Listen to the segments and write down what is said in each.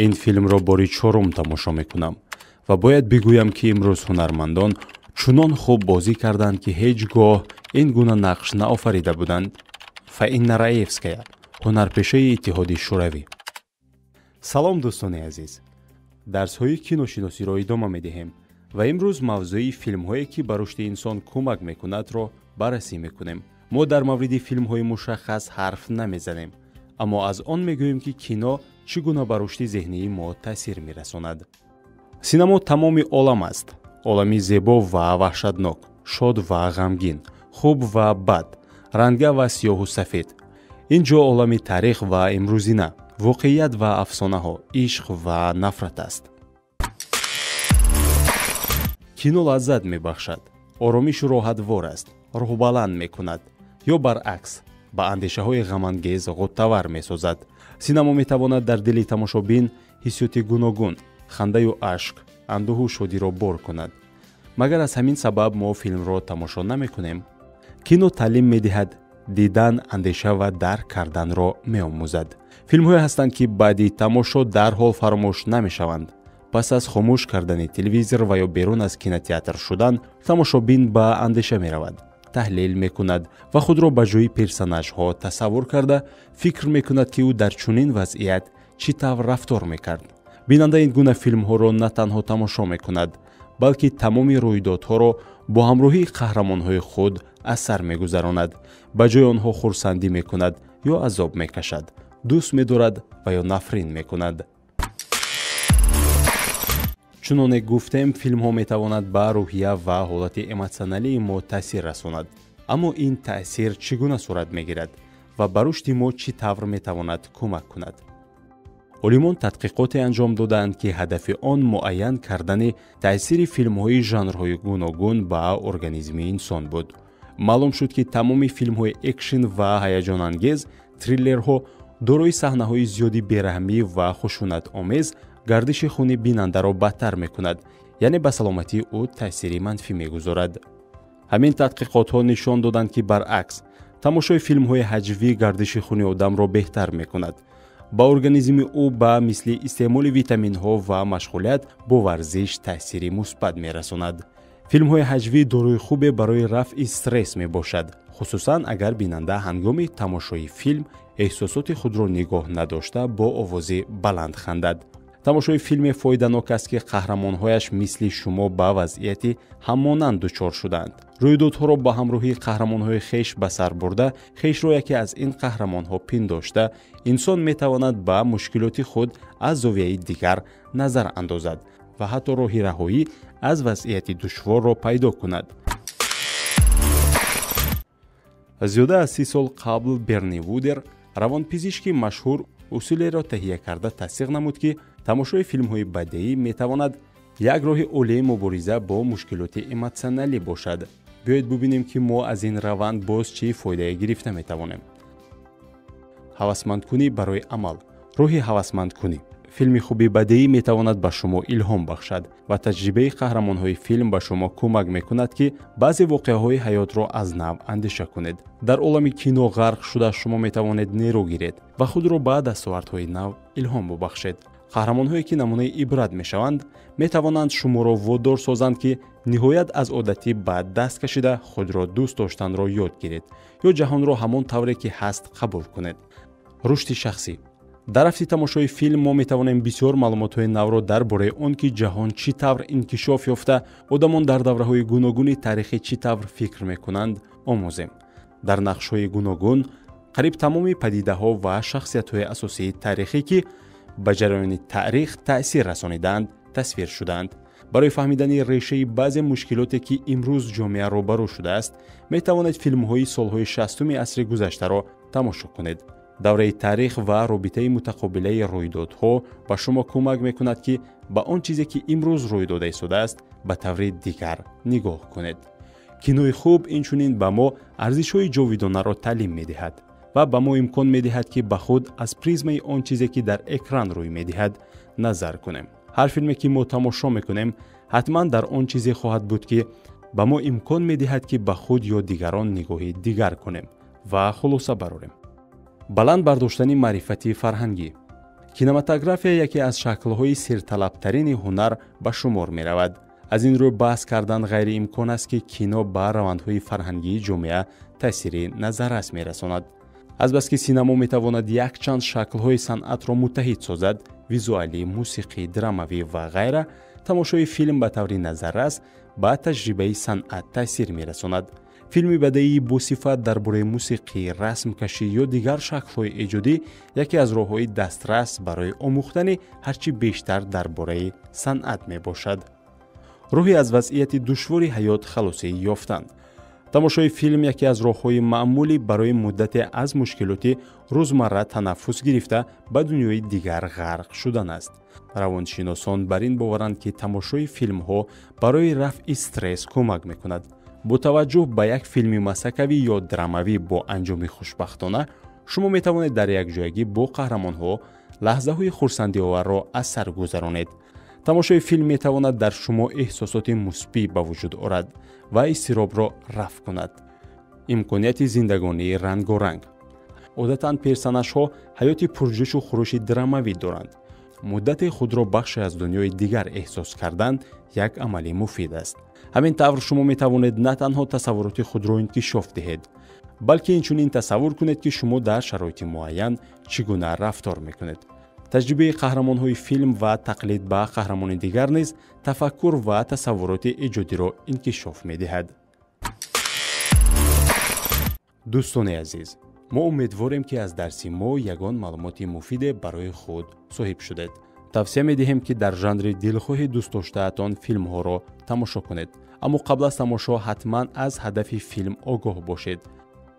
Ин филмро бори чорум тамошо мекунам ва бояд бигӯям, ки имрӯз ҳунармандон чунон хуб бозӣ карданд, ки ҳеҷ гоҳ ин гуна нақш наофарида буданд. Фаина Раевская, ҳунарпешаи Иттиҳоди Шӯравӣ. Салом, дӯстони азиз! Дарсҳои киношиносиро идома медиҳем ва имрӯз мавзӯи филмҳое, ки ба рушди инсон кӯмак мекунадро баррасӣ мекунем. Мо дар мавриди филмҳои мушаххас ҳарф намезанем, аммо аз он мегӯем, ки кино чӣ гуна ба рушди зеҳнии мо таъсир мерасонад. Синамо тамоми олам аст: олами зебо ва ваҳшатнок, шод ва ғамгин, хуб ва бад, ранга ва сиёҳу сафед. Ин ҷо олами таърих ва имрӯзина, воқеият ва афсонаҳо, ишқ ва нафрат аст. Кино лаззат мебахшад, оромишу роҳатвор аст, рӯҳбаланд мекунад ё баръакс ба андешаҳои ғамангез ғуттавар месозад. Синамо метавонад дар дили тамошобин ҳиссиёти гуногун, хандаю ашк, андӯҳу шодиро бор кунад. Магар аз ҳамин сабаб мо филмро тамошо намекунем? Кино таълим медиҳад, дидан, андеша ва дарк карданро меомӯзад. Филмҳое ҳастанд, ки баъди тамошо дарҳол фаромӯш намешаванд. Пас аз хомӯш кардани телевизор ва ё берун аз кинотеатр шудан, тамошобин ба андеша меравад, таҳлил мекунад ва худро ба ҷои персонажҳо тасаввур карда, фикр мекунад, ки ӯ дар чунин вазъият чӣ тавр рафтор мекард. Бинанда ин гуна филмҳоро на танҳо тамошо мекунад, балки тамоми рӯйдодҳоро бо ҳамроҳии қаҳрамонҳои худ аз сар мегузаронад, ба ҷои онҳо хурсандӣ мекунад ё азоб мекашад, дӯст медорад ва ё нафрин мекунад. Чуноне гуфтем, филмҳо метавонад ба рӯҳия ва ҳолати эмотсионалии мо таъсир расонад. Аммо ин таъсир чӣ гуна сурат мегирад ва ба рушди мо чӣ тавр метавонад кӯмак кунад? Олимон тадқиқоте анҷом додаанд, ки ҳадафи он муайян кардани таъсири филмҳои жанрҳои гуногун ба организми инсон буд. Маълум шуд, ки тамоми филмҳои экшн ва ҳаяҷонангез, триллерҳо дорои саҳнаҳои зиёди бераҳмӣ ва хушунатомез гардиши хуни бинандаро бадтар мекунад, яъне ба саломатии ӯ таъсири манфӣ мегузорад. Ҳамин тадқиқотҳо нишон доданд, ки баръакс, тамошои филмҳои ҳаҷвӣ гардиши хуни одамро беҳтар мекунад. Ба организми ӯ ба мисли истеъмоли витаминҳо ва машғулият бо варзиш таъсири мусбат мерасонад. Филмҳои ҳаҷвӣ дорои хубе барои рафъи стресс мебошад, хусусан агар бинанда ҳангоми тамошои филм эҳсосоти худро нигоҳ надошта бо овози баланд хандад. Тамошои филме фоиданок аст, ки қаҳрамонҳояш мисли шумо ба вазъияти ҳамонанд дучор шудаанд. Рӯйдодҳоро ба ҳамроҳии қаҳрамонҳои хеш ба сар бурда, хешро яке аз ин қаҳрамонҳо пиндошта, инсон метавонад ба мушкилоти худ аз зовияи дигар назар андозад ва ҳатто роҳи раҳоӣ аз вазъияти душворро пайдо кунад. Зиёда аз 30 сол қабл Берни Вудер, равонпизишки машҳур, усулеро таҳия карда тасдиқ намуд, ки тамошои филмҳои бадеӣ метавонад як роҳи олии мубориза бо мушкилоти эмотсионалӣ бошад. Биёед бубинем, ки мо аз ин раванд боз чӣ фоидае гирифта метавонем. Ҳавасмандкунӣ барои амал. Роҳи ҳавасмандкунӣ. Филми хуби бадеӣ метавонад ба шумо илҳом бахшад ва таҷрибаи қаҳрамонҳои филм ба шумо кӯмак мекунад, ки баъзе воқеаҳои ҳаётро аз нав андеша кунед. Дар олами кино ғарқ шуда шумо метавонед нерӯ гиред ва худро ба дастовардҳои нав илҳом бубахшед. Қаҳрамонҳое, ки намунаи ибрат мешаванд, метавонанд шуморо водор созанд, ки ниҳоят аз одати бад даст кашида худро дӯст доштанро ёд гиред ё ҷаҳонро ҳамон тавре ки ҳаст қабул кунед. Рушди шахсӣ. Дар рафти тамошои филм мо метавонем бисёр маълумотҳои навро дар бораи он, ки ҷаҳон чӣ тавр инкишоф ёфта, одамон дар давраҳои гуногуни таърихӣ чӣ тавр фикр мекунанд, омӯзем. Дар нақшҳои гуногун қариб тамоми падидаҳо ва шахсиятҳои асосии таърихӣ, ки ба ҷараёни таърих таъсир расонидаанд, тасвир шудаанд. Барои фаҳмидани решаи баъзе мушкилоте, ки имрӯз ҷомеа рӯбарӯ шудааст, метавонед филмҳои солҳои 60-уми асри гузаштаро тамошо кунед. Давраи таърих ва робитаи мутақобилаи рӯйдодҳо ба шумо кӯмак мекунад, ки ба он чизе, ки имрӯз рӯй дода истодааст, ба таври дигар нигоҳ кунед. Кинои хуб инчунин ба мо арзишҳои ҷовидонаро таълим медиҳад ва ба мо имкон медиҳад, ки ба худ аз призмаи он чизе, ки дар экран рӯй медиҳад, назар кунем. Ҳар филме, ки мо тамошо мекунем, ҳатман дар он чизе хоҳад буд, ки ба мо имкон медиҳад, ки ба худ ё дигарон нигоҳи дигар кунем ва хулоса барорем. Баланд бардоштани маърифати фарҳангӣ. Кинематография яке аз шаклҳои сирталабтарини ҳунар ба шумор меравад. Аз ин рӯ баҳс кардан ғайриимкон аст, ки кино ба равандҳои фарҳангии ҷомеа таъсири назаррас мерасонад. Азбаски синамо метавонад якчанд шаклҳои санъатро муттаҳид созад: визуалӣ, мусиқӣ, драмавӣ ва ғайра, тамошои филм ба таври назаррас ба таҷрибаи санъат таъсир мерасонад. Филми бадеии босифат дар бораи мусиқӣ, расмкашӣ ё дигар шаклҳои эҷодӣ яке аз роҳҳои дастрас барои омӯхтани ҳарчи бештар дар бораи санъат мебошад. Роҳи аз вазъияти душвори ҳаёт халосӣ ёфтан. Тамошои филм яке аз роҳҳои маъмулӣ барои муддате аз мушкилоти рӯзмарра танаффус гирифта ба дунёи дигар ғарқ шудан аст. Равоншиносон бар ин боваранд, ки тамошои филмҳо барои рафъи стресс кӯмак мекунад. Бо таваҷҷӯҳ ба як филми масакавӣ ё драмавӣ бо анҷоми хушбахтона, шумо метавонед дар якҷоягӣ бо қаҳрамонҳо лаҳзаҳои хурсандиоварро аз сар гузаронед. Тамошои филм метавонад дар шумо эҳсосоти мусбӣ ба вуҷуд орад ва изтиробро рафъ кунад. Имконияти зиндагонии рангоранг. Одатан персонажҳо ҳаёти пурҷӯшу хурӯши драмавӣ доранд. Муддати худро бахше аз дунёи дигар эҳсос кардан як амали муфид аст. Ҳамин тавр шумо метавонед на танҳо тасаввуроти худро инкишоф диҳед, балки инчунин тасаввур кунед, ки шумо дар шароити муайян чӣ гуна рафтор мекунед. Таҷрибаи қаҳрамонҳои филм ва тақлид ба қаҳрамони дигар низ тафаккур ва тасаввуроти эҷодиро инкишоф медиҳад. Дӯстони азиз, мо умедворем, ки аз дарси мо ягон маълумоти муфиде барои худ соҳиб шудед. Тавсия медиҳем, ки дар жанри дилхоҳи дӯстдоштаатон филмҳоро тамошо кунед. Аммо қабл аз тамошо ҳатман аз ҳадафи филм огоҳ бошед.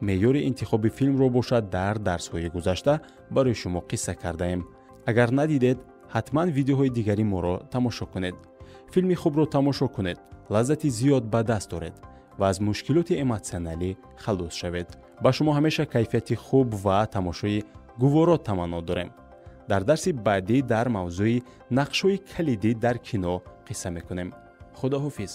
Меъёри интихоби филмро бошад дар дарсҳои гузашта барои шумо қисса кардаем. Агар надидед, ҳатман видеоҳои дигари моро тамошо кунед. Филми хубро тамошо кунед, лаззати зиёд ба даст оред ва аз мушкилоти эмотсионалӣ халос шавед. Ба шумо ҳамеша кайфияти хуб ва тамошои гуворо таманно дорем. Дар дарси баъдӣ дар мавзӯи нақшҳои калидӣ дар кино қисса мекунем. Худоҳофиз.